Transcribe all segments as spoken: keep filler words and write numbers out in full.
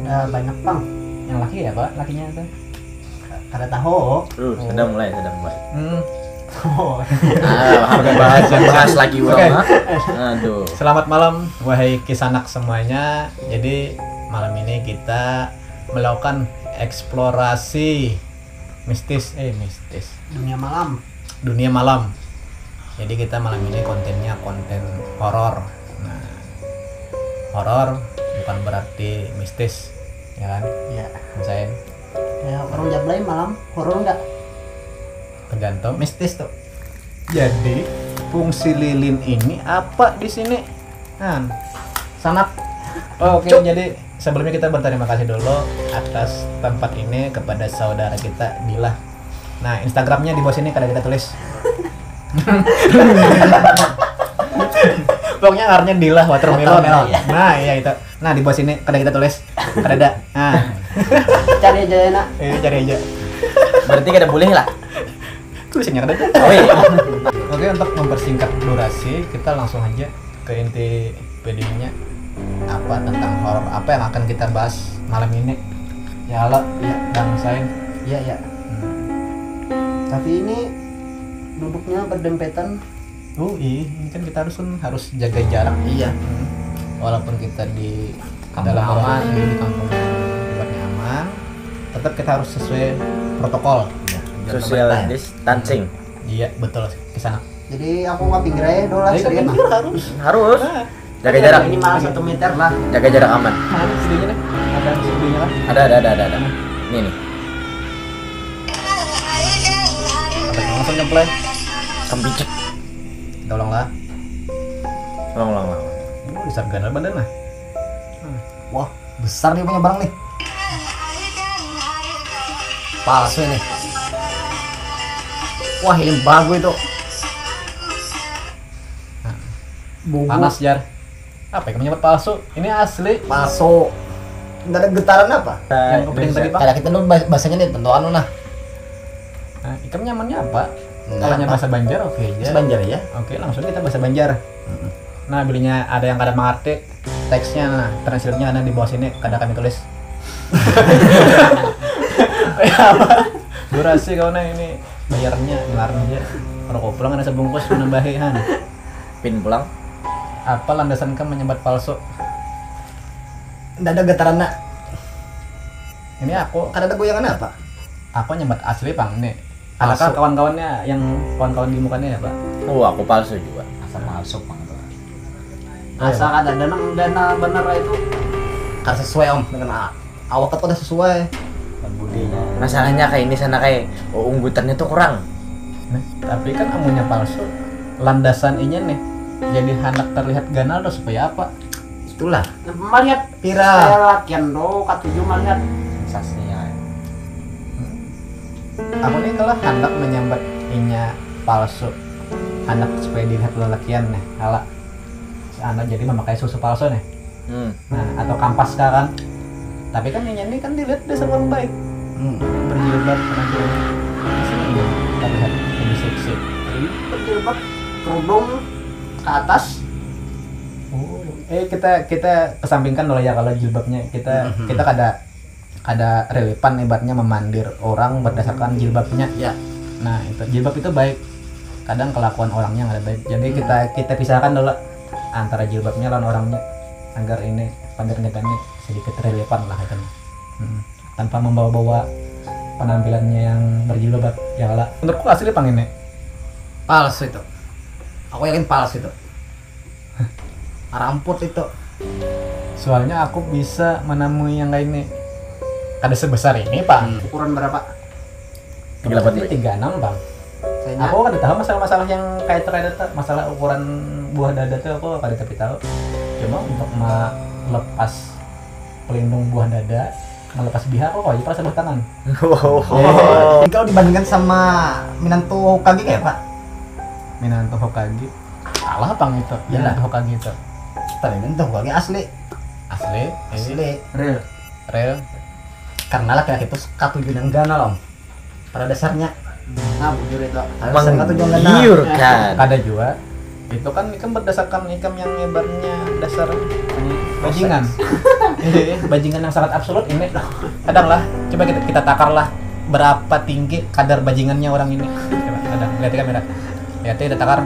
Eh, banyak pang. Yang laki ya, Pak? Lakinya itu? Kada tahu. Tuh, sudah mulai, sudah mulai. Hmm. Oh. Ah, bahas, bahas lagi Oke. orang mah. Aduh. Selamat malam, wahai kisanak semuanya. Jadi, malam ini kita melakukan eksplorasi mistis, eh mistis, Dunia malam. dunia malam. Jadi kita malam ini kontennya konten horor. Nah, horor bukan berarti mistis, ya kan? Ya. Misalnya Ya, orang Jablay malam horor nggak? Tergantung mistis tuh. Jadi fungsi lilin ini apa di sini? Nah, sanak. Oke, jadi sebelumnya kita berterima kasih dulu atas tempat ini kepada saudara kita Dila. Nah, Instagramnya di bawah sini kada kita tulis. Pokoknya ngarannya Dila Watermelon. Watermelon, ya. Nah, iya itu. Nah, di bawah sini kada kita tulis. Kada ada. Nah, Cari aja ya, nak. eh, cari aja. Berarti kada boleh lah. Tulisannya kada ada. Oh iya. Oke, untuk mempersingkat durasi, kita langsung aja ke inti videonya. Apa tentang horor apa yang akan kita bahas malam ini? Ya Allah, ya, bangsain. Iya, iya. Hmm. Tapi ini duduknya berdempetan. Oh iya, ini kan kita harus kan harus jaga jarak. Iya. Hmm. Walaupun kita di Kampung dalam aman. rumah, di kampung tempatnya aman, tetap kita harus sesuai protokol. Social distancing. Iya, betul, kisanak. Jadi aku nggak pinggir aja dulu lah. Jadi kan Sedian, pinggir nah. Harus. Harus. Nah, Jaga jarak. Minimal satu meter lah. Jaga jarak aman. Mana sedianya nih? Ada sedianya lah. Ada, ada, ada, ada, ada. Ini nih. Ada langsung nyemplung. Kembicik. Tolonglah. Ulang, ulang, ulang. Oh, bisa ganal badan lah. Wah, besar dia punya barang nih. Palsu ini. Wah, ini bagus itu. Bubu. Panas, Jar. Apa yang menyebut palsu? Ini asli. Palsu. Nggak ada getaran apa? Yang kepiting tadi, Pak. Kada kita dulu bahas- bahasanya nih tentu anu nah. Nah, ikam nyamannya apa? Nah, Kalau nya apa? Bahasa Banjar, oke aja. Bahasa Banjar ya. Oke, langsung kita bahasa Banjar. Nah, bilanya ada yang kada mengerti teksnya, nah, translate-nya ada di bawah sini, kada kami tulis. Ya, apa? Durasi kau nah ini bayarnya ngelarang aja. Rokok pulang ada sebungkus menambahi han. Pin pulang. Apa landasan kam menyambat palsu? Nggak ada getaran nak. Ini aku Kada ada goyangan apa? aku nyambat asli pang nih. Adakah Palsu. Kawan-kawannya yang kawan-kawan di mukanya ya, Pak? Oh, aku palsu juga. Asa palsu pang tuh. Asa kada ada nang dana bener itu. Kada sesuai om dengan a- awak itu kada sesuai. Dan budinya. Masalahnya kayak ini sana kayak oh, unggutannya tuh kurang. Nah, tapi kan amunnya palsu, landasan inya nih jadi handak terlihat ganal tuh supaya apa? Itulah. Melihat Pira. Saya lakian do katuju melihat. Sensasinya. Aku nih kalau handak menyambat inya palsu, handak supaya dilihat lelakian nih, ala anak jadi memakai susu palsu nih. Hmm. Nah, atau kampas kah kan? Tapi kan inya ini kan dilihat dasar orang baik. Hmm. Berjilbab penampilannya. Sini terlihat lebih seksi. Berjilbab, kerudung ke atas. Oh, eh kita kita kesampingkan dulu ya kalau jilbabnya. Kita Mhm. kita kada kada relevan ibaratnya memandir orang berdasarkan jilbabnya. Ya. Nah, itu jilbab itu baik. Kadang kelakuan orangnya nggak baik. Jadi kita kita pisahkan dulu antara jilbabnya lawan orangnya agar ini pandir ngedannya sedikit relevan lah itu. Hmm. Tanpa membawa-bawa penampilannya yang berjilbab ya lah. Menurutku asli pang ini. Palsu itu. Aku yakin palsu itu. Ramput itu. Soalnya aku bisa menemui yang kayak ini. Kada sebesar ini, Pak. Ukuran berapa? Tiga delapan Berarti tiga enam, Bang. Kayaknya. Aku kada tahu masalah-masalah yang kayak itu kayak itu, masalah ukuran buah dada tuh aku kada tapi tahu. Cuma untuk melepas pelindung buah dada, melepas biha aku aja pas sebelah tangan. Wow. Jadi kalau dibandingkan sama Minantu Hokage kayak apa? Minantu Hokage. Salah pang itu. Iya. Minantu Hokage itu. Tapi Minantu Hokage asli. Asli, ini Asli. Real. Real. Karena laki-laki itu katuju nang ganal om. Pada dasarnya. Nah, bujur itu. Pada dasarnya katuju nang ganal. Menggiurkan. Kada juga. Itu kan ikam berdasarkan ikam yang nyebarnya dasar bajingan. Iya, bajingan yang sangat absolut ini. Kadang lah, coba kita kita takar lah berapa tinggi kadar bajingannya orang ini. Coba kadang lihat kamera. Lihat kita takar.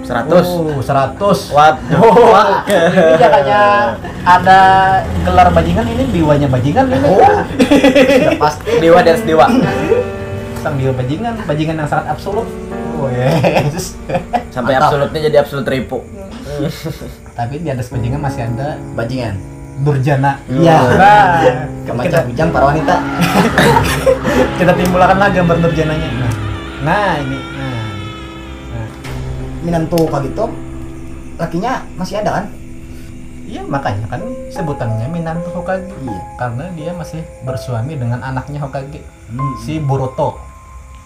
Seratus. Uh, seratus. Waduh. Oh, ini jangannya ada gelar bajingan, ini diwanya bajingan ini. Sudah pasti dewa dan sedewa. Sang dewa bajingan, bajingan yang sangat absolut. Oh, yes. Sampai Mantap. Absolutnya jadi absolut ripu. Tapi di atas bajingan masih ada Bajingan. durjana. Iya. Nah, Kemacam kita, bujang para wanita. Kita timbulkan lah gambar durjananya. Nah, nah ini. Nah. Nah. Minantu kah gitu, lakinya masih ada kan? Iya, makanya kan sebutannya minantu Hokage. Iya. Karena dia masih bersuami dengan anaknya Hokage, Hmm. si Boruto.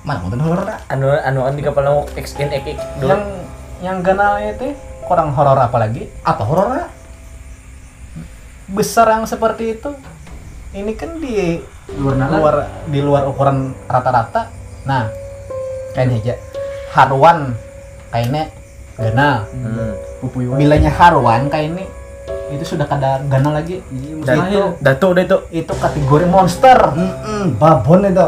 Mana nonton horor tak? Anu anu kan di kepala X N X X dulu. Yang yang ganalnya itu kurang horor apalagi Apa horor tak? Besar yang seperti itu. Ini kan di Luar nalar. luar di luar ukuran rata-rata. Nah, kayak ini aja. Haruan kayaknya ganal. Hmm. Pupui wae. Bilanya haruan kayak ini itu sudah kada ganal lagi. Iya, Itu mustahil. Datu deh tuh. itu kategori monster. Mm-mm, babon itu.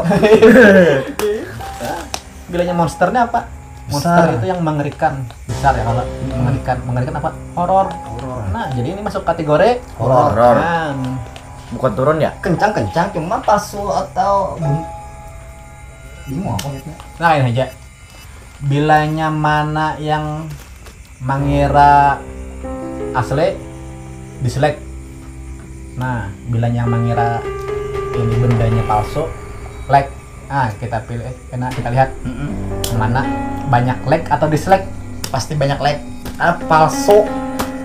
Bilanya monsternya apa? Monster Besar. Itu yang mengerikan, besar ya kalau mengerikan. Mengerikan apa? Horor. Horor. Nah, jadi ini masuk kategori Horor. Horor. Nah, Bukan turun ya? Kencang-kencang cuma pasu atau bunyi. Bingung aku liatnya. Nah, ini aja. Bilanya mana yang mangira asli, dislike. Nah, bilanya yang mangira ini bendanya palsu, like. Nah, kita pilih, eh, enak kita lihat Mm-mm. mana banyak like atau dislike. Pasti banyak like. Ah, palsu.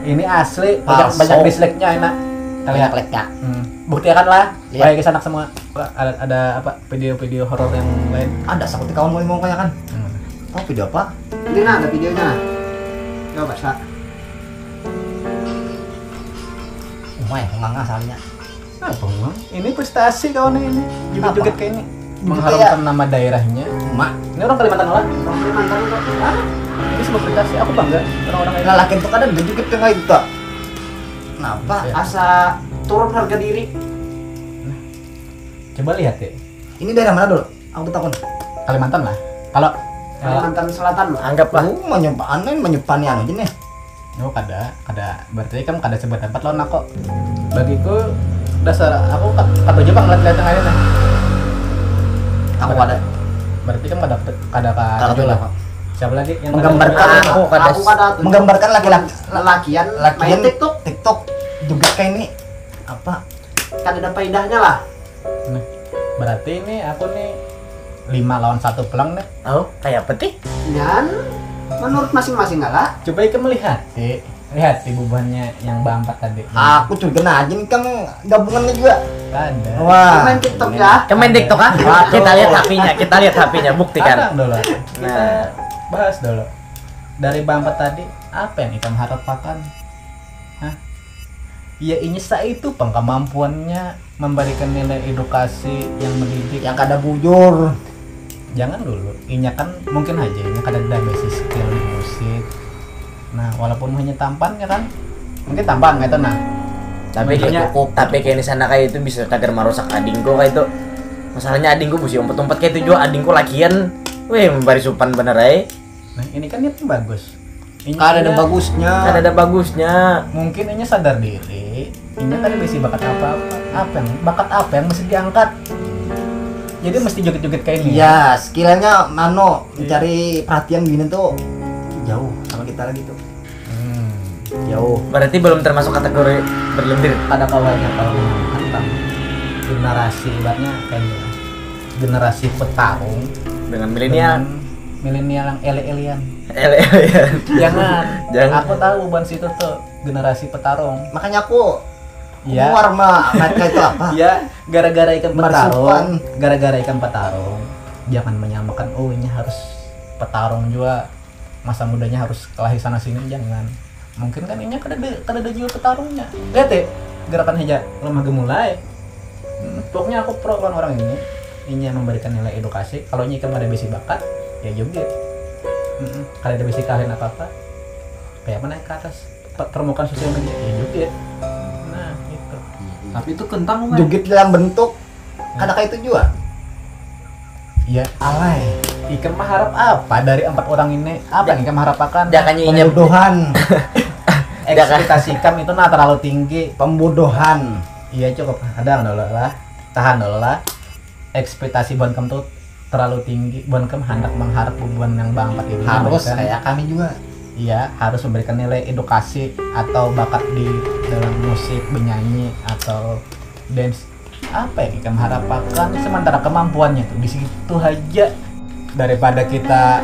Ini asli, banyak, Palsu. Banyak dislike-nya enak. Kita lihat. Banyak like ya. Hmm, buktikan lah. Lihat. Baik, ke sana semua. Ada, ada apa? Video-video horor yang lain. Ada sakit kawan mau ngomong kayak kan. Hmm. Oh, video apa? Ini nah ada videonya. Coba sa. Umai, nganga soalnya. Apa emang? Ini prestasi kawan ini. Joget-joget Apa? kayak ini. Joget Mengharumkan ya? Nama daerahnya. Mak, Ini orang Kalimantan lah. Orang Kalimantan kok. Hah? Ini sebuah prestasi. Aku bangga orang-orang ini. lalakin tuh kadang joget kayak itu. Kenapa? Ya. Asa turun harga diri. Coba lihat ya. Ini daerah mana dulu? Aku takut. Kalimantan lah. Kalau kalau Kalimantan Selatan lah. Anggaplah. Oh, menyepaan, menyepaan anu aja nih. Oh, kada, kada, berarti kan kada sependapat lawan aku. Bagiku dasar aku ka- katuju pang lihat-lihat yang lain nah. Aku ada. Berarti kan kada kada Kada katuju lah. katuju. Siapa lagi yang Menggambarkan. Aku kada Aku kada Menggambarkan laki-laki lalakian lakian main TikTok. TikTok joget kayak ini. Apa? Kada ada faedahnya lah. Nah, berarti ini aku nih lima lawan satu pulang deh. Oh, kayak apa tih? Dan menurut masing-masing lah. Coba ikam melihat, Ti. Lihat di bubuhannya yang baampat tadi. Aku curiga nah aja nih kamu gabungannya juga. Ada. Wah. Main TikTok ya. Ke main TikTok ah? Waduh. Kita lihat H P-nya, kita lihat H P-nya, buktikan. Sekarang dulu. Kita Nah. Bahas dulu. Dari baampat tadi, apa yang ikam harapkan? Hah? Ya, inya saitu pang kemampuannya memberikan nilai edukasi yang mendidik. Yang kada bujur. Jangan dulu, inya kan mungkin aja inya kada ada basic skill di musik. Nah, walaupun hanya tampan ya kan, mungkin tampan gitu nah. Tapi Intinya kayak tapi kayak di sana kayak itu bisa tagar merusak adingku kayak itu. Masalahnya adingku busi umpat-umpat kayak itu juga adingku lakian. Weh, membari supan bener aja. Nah, ini kan niatnya bagus. Inya Kada ada inya- bagusnya. Kan ada bagusnya. Mungkin inya sadar diri, inya kada bisi bakat apa-apa. Apa yang bakat apa yang mesti diangkat? Jadi mesti joget-joget kayak ini. Iya, skillnya mano mencari perhatian bini tuh jauh sama kita lagi tuh. Hmm. Jauh. Berarti belum termasuk kategori berlendir. Kada kawanya kalau mengangkat generasi ibaratnya kayak gini. Generasi petarung Dengan milenial. Dengan milenial yang ele-elean. Ele- ele- Jangan. Jangan. Aku tahu bukan situ tuh generasi petarung. Makanya aku Iya. keluar mah mereka itu apa? Ya, gara-gara ikan petarung, Marsupan. Gara-gara ikan petarung, jangan menyamakan, oh, ini harus petarung juga, masa mudanya harus kelahi sana sini, jangan. Mungkin kan inya kada ada kada ada jiwa petarungnya. Lihat ya, gerakan aja lemah gemulai. Hmm, pokoknya aku pro lawan orang ini. Inya memberikan nilai edukasi. Kalau inya ikan kada bisi bakat, ya joget. Mm-mm. Kada ada bisi kalian apa-apa. Kayak apa naik ke atas pe- permukaan sosial media? Ya, jugit. Nah, gitu. Tapi itu kentang kan? Jugit dalam bentuk kada kayak itu juga. Ya, Alay. Ikam mengharap apa dari empat orang ini? Apa yang ikam harapkan? Jangan inya Pembodohan. Ekspektasi ikam itu nah terlalu tinggi. Pembodohan. Iya, cukup. Ada dulu lah. Tahan dulu lah. Ekspektasi buhan kam tuh terlalu tinggi. Buhan kam hendak mengharap bubuhan yang bangkat ini Harus memberikan- kayak kami juga. Iya, harus memberikan nilai edukasi atau bakat di dalam musik, menyanyi atau dance. Apa yang ikam harapkan sementara kemampuannya tuh di situ aja? Daripada kita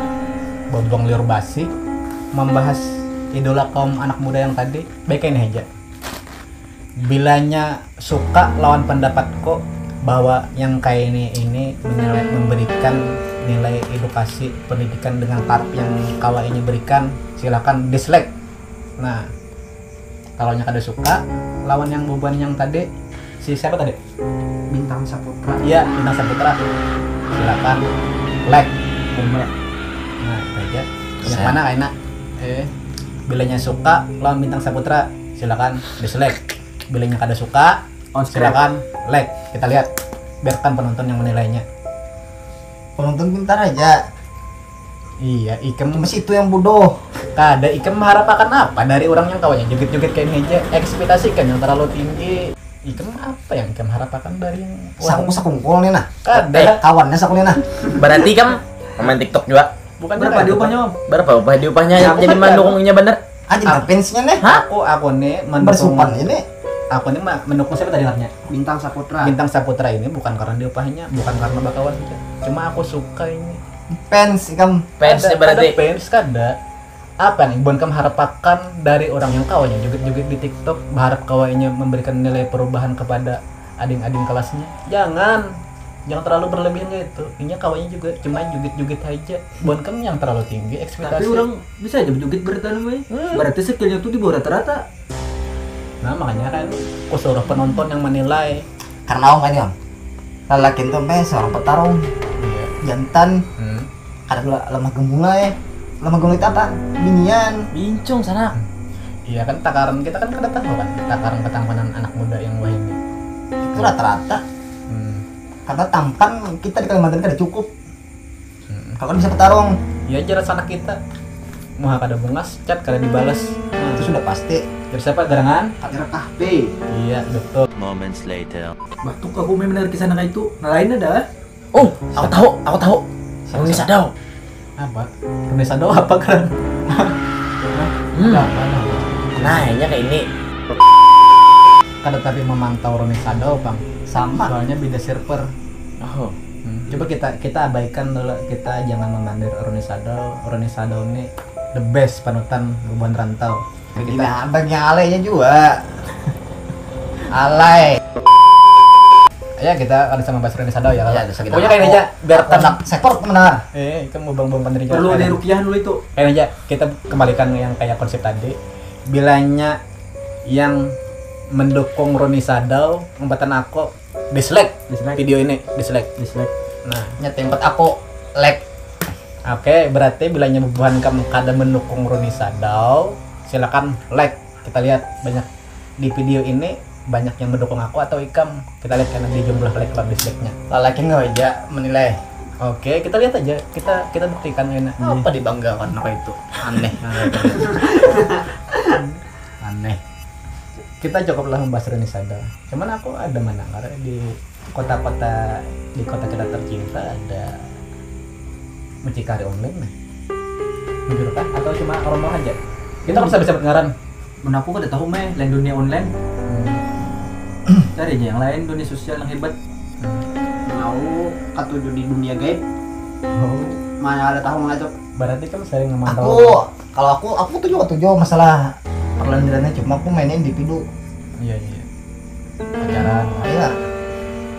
buang-buang liur basi membahas idola kaum anak muda yang tadi, baik ini aja. Bilanya suka lawan pendapatku bahwa yang kayak ini ini menilai memberikan nilai edukasi pendidikan dengan taraf yang kawa ini berikan, silakan dislike. Nah, kalau nya kada suka lawan yang bubuhan yang tadi, si siapa tadi? Bintang Saputra. Iya, Bintang Saputra. Silakan like, komen. Nah, itu aja. Yang Siap. Mana kaina? Eh, bilanya suka lawan Bintang Saputra, silakan dislike. Bilanya kada suka, Unscribe. Silakan like. Kita lihat, biarkan penonton yang menilainya. Penonton pintar aja. Iya, ikam Cuma situ yang bodoh. Kada, ikam mengharapkan apa dari orang yang kawannya joget-joget kayak ini aja? Ekspektasi kan yang terlalu tinggi. Ikam apa yang ikam harapkan dari yang Saku sakungkul nih nah. Kada. Kawannya saku nih nah. Berarti kam main TikTok juga. Bukan Berapa diupahnya, Om? Berapa upah diupahnya jadi mendukungnya bener? Aja nah fansnya nih. Hah? Aku aku nih mendukung. Bersupan ini. Aku nih ma- mendukung siapa tadi namanya? Bintang Saputra. Bintang Saputra ini bukan karena diupahnya, bukan karena bakawan aja. Cuma aku suka ini. Fans ikam. Fans Kada- nih berarti. Kada fans kada. Apa nih buhan kam harapkan dari orang yang kawannya joget-joget di TikTok, berharap kawannya memberikan nilai perubahan kepada ading-ading kelasnya? Jangan. Jangan terlalu berlebihan kayak itu. Inya kawannya juga cuma joget-joget aja. Buhan kam yang terlalu tinggi ekspektasi. Tapi orang bisa aja berjoget bertahan weh. Hmm. Berarti skillnya tuh di bawah rata-rata. Nah, makanya kan aku suruh penonton yang menilai. Karena om ini om. Lalakin tuh sampai seorang petarung. Iya. Jantan. Hmm. Kada pula lemah gemulai. Lemah gemulai itu apa? Binian. Bincung sana. Iya kan, takaran kita kan kada tahu kan, takaran ketampanan anak muda yang wahini. Itu rata-rata. Hmm. Karena tampan kita di Kalimantan kada cukup. Hmm. Kalau bisa petarung. Ya, jelas anak kita. Muha kada bungas, chat kada dibalas. Itu sudah pasti. Jadi siapa garangan? Ada kahpe. Iya, betul. Moments later. Batuk aku main benar kisah anak itu. Nah, lain ada. Oh, aku tahu, aku tahu. Runi Sadau. Apa? Runi Sadau apa kan? Hmm. Nah, ini kayak ini. Kada tapi memantau Runi Sadau, Bang. Sama. Soalnya beda server. Oh. Hmm. Coba kita kita abaikan dulu, kita jangan memandir Runi Sadau. Runi Sadau ini the best panutan bubuhan rantau. Bagi nah, bagi yang alaynya juga. Alay. Ya, kita kada sama bahas Runi Sadau ya. Ya, ada sakit Pokoknya apa? kayak aja, biar Anak sektor mendengar. Eh, kamu buang-buang pandir. Perlu dirukiah dulu itu. Kayak aja, kita kembalikan yang kayak konsep tadi. Bilanya yang mendukung Runi Sadau, umpatan aku, dislike. Dislike. Video ini dislike. Dislike. Nah, Nya tempat aku like. oke, berarti bilanya bubuhan kam kada mendukung Runi Sadau, silakan like. Kita lihat banyak di video ini, banyak yang mendukung aku atau ikam. Kita lihat karena di jumlah like dan dislike-nya. Lalakin nggak aja menilai. Oke, kita lihat aja. Kita kita buktikan ini. Apa dibanggakan apa itu? Aneh. Aneh. Kita cukuplah membahas Runi Sadau. Cuman aku ada mendengar di kota-kota, di kota kita tercinta ada mucikari online nih. Jujur kah? Atau cuma rumah aja? Kita harus bisa ngaran. Mun aku kada tahu meh, lain dunia online. Hmm. Cari aja yang lain, dunia sosial yang hebat. Hmm. Mau katuju di dunia gaib. Oh, Mana ada tahu mana itu. berarti kan sering memantau. Aku kalau aku aku tujuh tujuh masalah perlandirannya, cuma aku mainin individu. Iya, iya. Pacaran. Iya.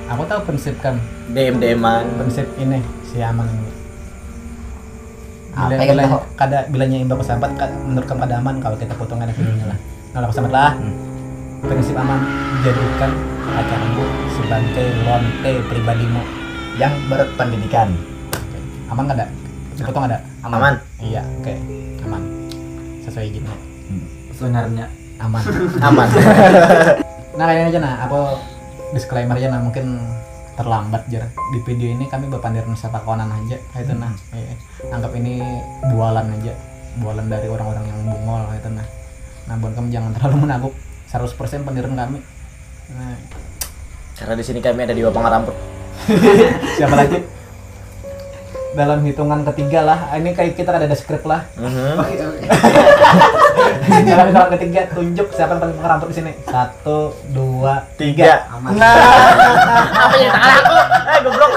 Aku tahu prinsip kan. DM DM-an. Prinsip ini si Aman ini. Apa Bila, yang bila, tahu? Kada, bilanya imbau ke sahabat, ka- menurut kamu kada aman kalau kita potong anak videonya lah. Nah, aku sahabat lah. Prinsip aman, jadikan pacarmu sebagai lonte pribadimu. Yang berpendidikan. Aman kada? Dipotong ada? Aman. Iya, oke. Aman. Sesuai gini. Sebenarnya Aman. Aman. Nah, kayaknya aja nah, apa, disclaimer aja nah, mungkin terlambat jer. Di video ini kami bapandiran siapa kawanan aja, kayak itu nah. Eh, anggap ini bualan aja. Bualan dari orang-orang yang bungol, kayak itu nah. Nah, buat kamu jangan terlalu menaguk seratus persen pandiran kami. Nah, Karena di sini kami ada Dewa Pangaramput. Siapa lagi? Dalam hitungan ketiga lah. Ini kayak kita ada, ada skrip lah. Mhm. Dalam hitungan ketiga, tunjuk siapa yang paling pangaramput di sini. Satu, dua, Tiga. Nah, Apa yang tangan aku? Eh, goblok.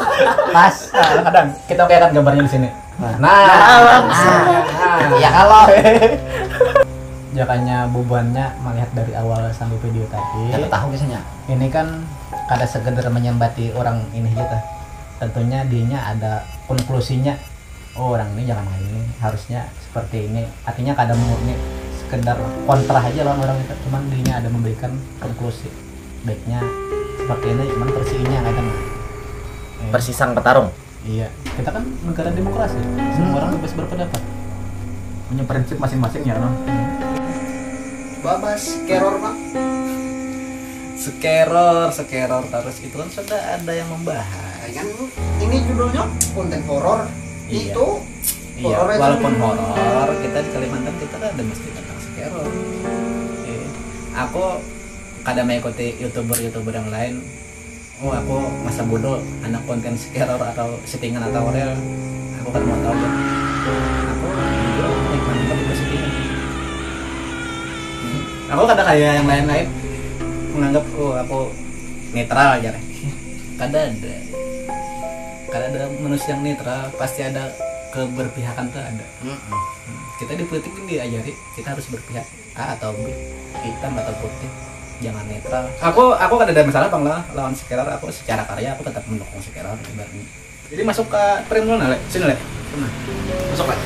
Pas. Nah, kadang kita oke kan gambarnya di sini. Nah, Nah, nah, Ya kalau. Jakanya bubuhannya melihat dari awal sampai video tadi. Kita tahu kisahnya. Ini kan kada sekedar menyambati orang ini aja tah. Tentunya dinya ada konklusinya. Oh, orang ini jangan kayak ini, harusnya seperti ini. Artinya kada murni sekedar kontra aja lawan orang itu, cuman dinya ada memberikan konklusi. Baiknya seperti ini, cuman versi inya kayak itu. Persisang petarung. Iya, kita kan negara demokrasi. Semua orang bebas berpendapat. Punya prinsip masing-masing ya, no? Babas keror, Pak. Sekeror, sekeror terus itu kan sudah ada yang membahas. Kan ini judulnya konten horor. Iya. Itu Iya, horor itu walaupun judulnya. Horor, kita di Kalimantan kita kan ada mesti tentang sekeror. Iya. Aku kada mengikuti youtuber-youtuber yang lain. Oh, aku masa bodoh anak konten sekeror atau settingan atau real. Aku kan mau tahu kan. Aku jujur aku nikmati ketika settingan. Aku kada kayak yang lain-lain menganggap oh aku netral aja. Kada ada. Kada ada manusia yang netral, pasti ada keberpihakan tuh ada. Hmm, kita di politik kan diajari kita harus berpihak A atau B, hitam atau putih, jangan netral. Aku aku kada ada masalah bang lah lawan sekeror, aku secara karya aku tetap mendukung sekeror ibaratnya. Jadi masuk ke tren dulu nah, Le. Sini, Le. Nah, masuk, Le.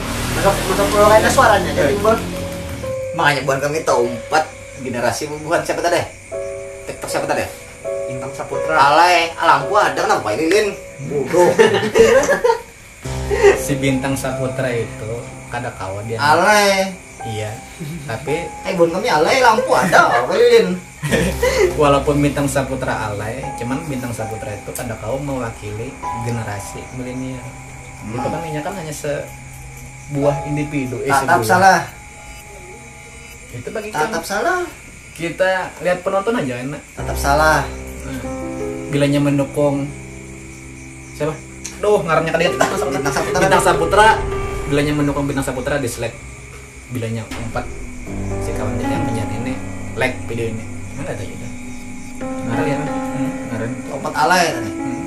Masuk, masuk dulu kayaknya suaranya jadi bos. Makanya buat kami tahu empat generasi bubuhan siapa tadi? TikTok siapa tadi? Bintang Saputra. Alay, lampu ada kenapa ini, Lin? Bodoh. Si Bintang Saputra itu kada kawa dia. Alay. Iya. Tapi Eh, buat kami alay, lampu ada apa, Lin? Walaupun Bintang Saputra alay, cuman Bintang Saputra itu kada kawa mewakili generasi milenial. Itu kan inya kan hanya sebuah individu. Eh, Tatap sebuah. Salah. Itu bagi kami. Tatap Salah. Kita lihat penonton aja enak. Tatap Salah. Nah, bilanya mendukung siapa? Duh, ngarannya kada ingat. Bintang Saputra. Bintang Saputra. Bilanya mendukung Bintang Saputra, dislike. Bilanya umpat si kawan kita yang penyiar ini like video ini, mana ada juga. Ngaran ya, hmm, ngaran. Lompat alay tadi. Hmm.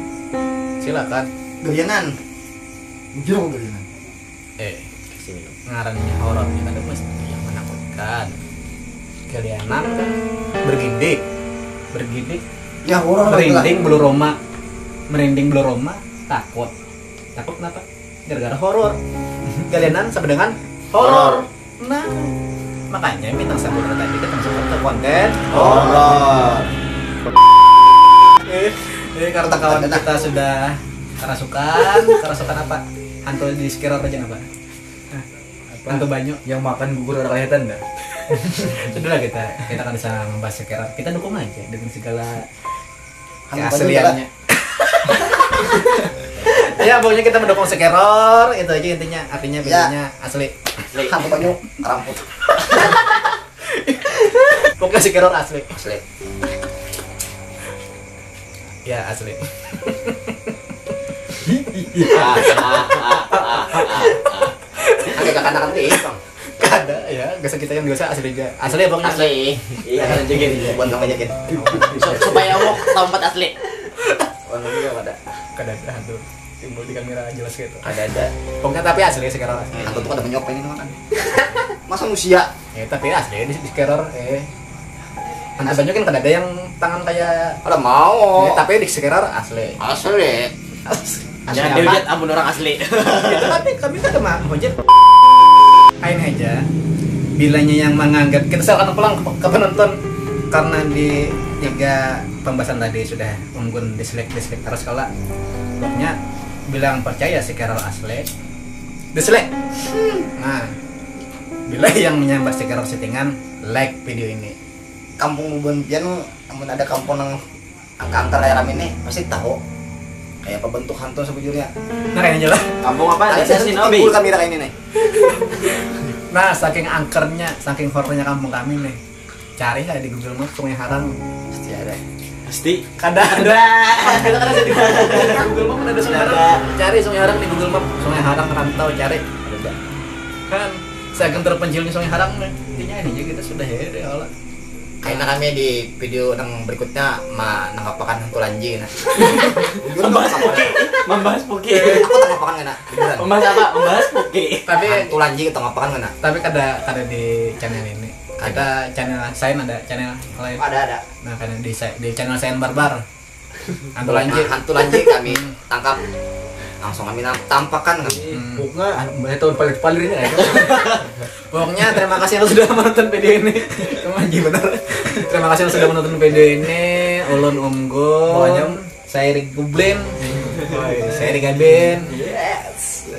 Silakan. Gelianan. Jujur aku gelianan. Eh, sini dong. Ngarannya horor ini kan mesti yang menakutkan. Gelianan, bergidik, bergidik, Ya horor lah. Merinding bulu roma, merinding bulu roma, takut. Takut kenapa? Gara-gara horor. Galianan sama dengan horor. Nah, makanya Bintang Saputra tadi kita masuk ke konten Horor. Eh, eh, karena kawan kita sudah kerasukan, kerasukan apa? Hantu di sekitar aja apa? Hantu banyu. Yang makan gugur ada kelihatan nggak? Sudahlah, kita kita kan bisa membahas sekitar. Kita dukung aja dengan segala Hantu keasliannya. Ya, pokoknya kita mendukung sekeror, itu aja intinya. Artinya videonya asli. Hantu banyu keramput. Pokoknya sekeror asli. Asli. Ya, asli. Ada kakak-kakak nih, Bang. Kada ya, biasa kita yang biasa asli aja. Asli ya, pokoknya. Asli. Iya, kan juga nih. Buat kamu aja, Kin. Su- supaya aku tahu empat asli. Buat kamu juga pada. Kada ada hantu timbul di kamera jelas gitu. Ada ada. Pokoknya tapi asli sekeror asli. Hantu tuh ada menyop ini makan. Masa manusia? Ya, tapi asli di, di sekeror, eh. Hantu banyu kan kada ada yang tangan kayak Ada mau. Ya, tapi di sekeror asli. Asli. Asli Jangan apa? dilihat amun orang asli. Itu tapi kami kan cuma hujat. Ain aja. Bilanya yang menganggap kita silakan pulang ke, ke penonton karena di tiga pembahasan tadi sudah unggun dislike dislike terus kalau pokoknya bilang percaya sekeror asli dislike. Nah, Bila yang menyambar sekarang settingan, like video ini. Kampung bubuhan pian, namun ada kampung yang angka-angka raya kami ini pasti tahu kayak apa bentuk hantu sebujurnya. Nah, kayaknya jelas. Kampung apa? Ada sih, Shinobi. Kami ini nih. Nah, saking angkernya, saking horornya kampung kami nih, cari lah di Google Map Sungai Harang. Pasti ada. Pasti. Kada ada. Kada ada di Google Map, ada Sungai Harang. Cari Sungai Harang di Google Map, Sungai Harang Rantau, cari. Ada. Kan saking terpencilnya Sungai Harang nih. Intinya ini aja kita sudah ya, ya Allah. Kayaknya kami di video yang berikutnya menangkapakan hantu lanji nah. Membahas puki. Membahas puki. Aku tangkapakan kena. Beneran. Membahas apa? Membahas puki. Tapi hantu lanji kita ngapakan kena. Tapi kada, kada di channel ini. Kita channel lain, ada channel lain. Ada, ada. Nah, karena di, di channel Sayan Barbar. Hantu lanji. Nah, hantu lanji kami tangkap. Langsung kami tampakan kan. Hmm. Bunga, anu, banyak tahun palir-palir ini kan. Pokoknya terima kasih yang sudah menonton video ini. Manji bener. Terima kasih yang sudah menonton video ini. Ulun Unggul. Saya Rik Gublin. Saya Rik Gabin. Yes.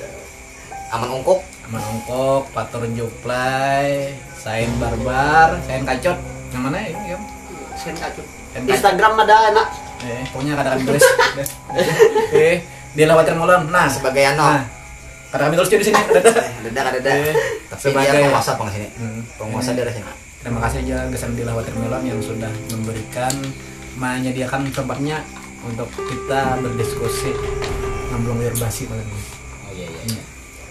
Aman Ungkuk. Aman Ungkuk, Patur Juplai, Sain Barbar, Sain Kacut. Yang mana ini, Gam? Sain Kacut. Sain Kacut. Instagram ada anak. Eh, pokoknya kada kami tulis. Eh, di Lawatir Mulon. Nah, sebagai ano. Nah, kada kami tulis juga di sini. Ada. Eh, ada, ada. Eh, tapi sebagai dia penguasa pang sini. Hmm. Penguasa daerah sini. Terima kasih aja gasan di Lawatir Mulon yang sudah memberikan, menyediakan tempatnya untuk kita berdiskusi ngamblung liur basi malam ini. Oh iya, iya, iya.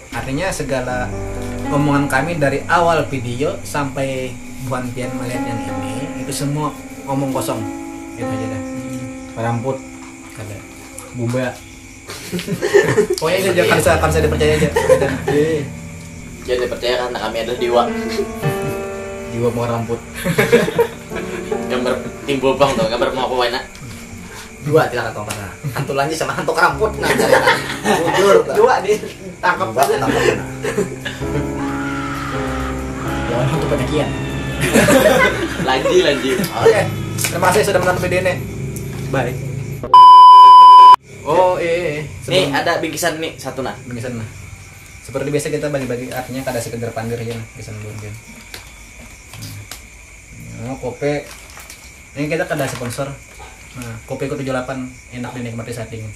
Artinya segala omongan kami dari awal video sampai buhan pian melihat yang ini, itu semua omong kosong. Itu aja dah. Karamput. Kada. Bumba. Pokoknya itu aja, kada usah, kada usah dipercaya aja. Iya. Jangan dipercaya karena kami adalah dewa. Dewa mau ramput. Gambar timbul bang tuh, gambar mau aku enak. Dua tidak kata orang. Hantu lanji sama hantu karamput. Nah, bujur tuh. Dua nih, tangkap aja. Lawan hantu penyakian. Lanji, lanji. Oke. Terima kasih sudah menonton video ini. Bye. Oh, iya, iya, iya. Nih, sebelum ada bingkisan nih, satu nah. Bingkisan nah. Seperti biasa kita bagi-bagi, artinya kada sekedar pandir aja nah, bingkisan buhan pian. Nah, kopi. Ini kita kada sponsor. Nah, kopi ku tujuh delapan, enak dinikmati saat dingin.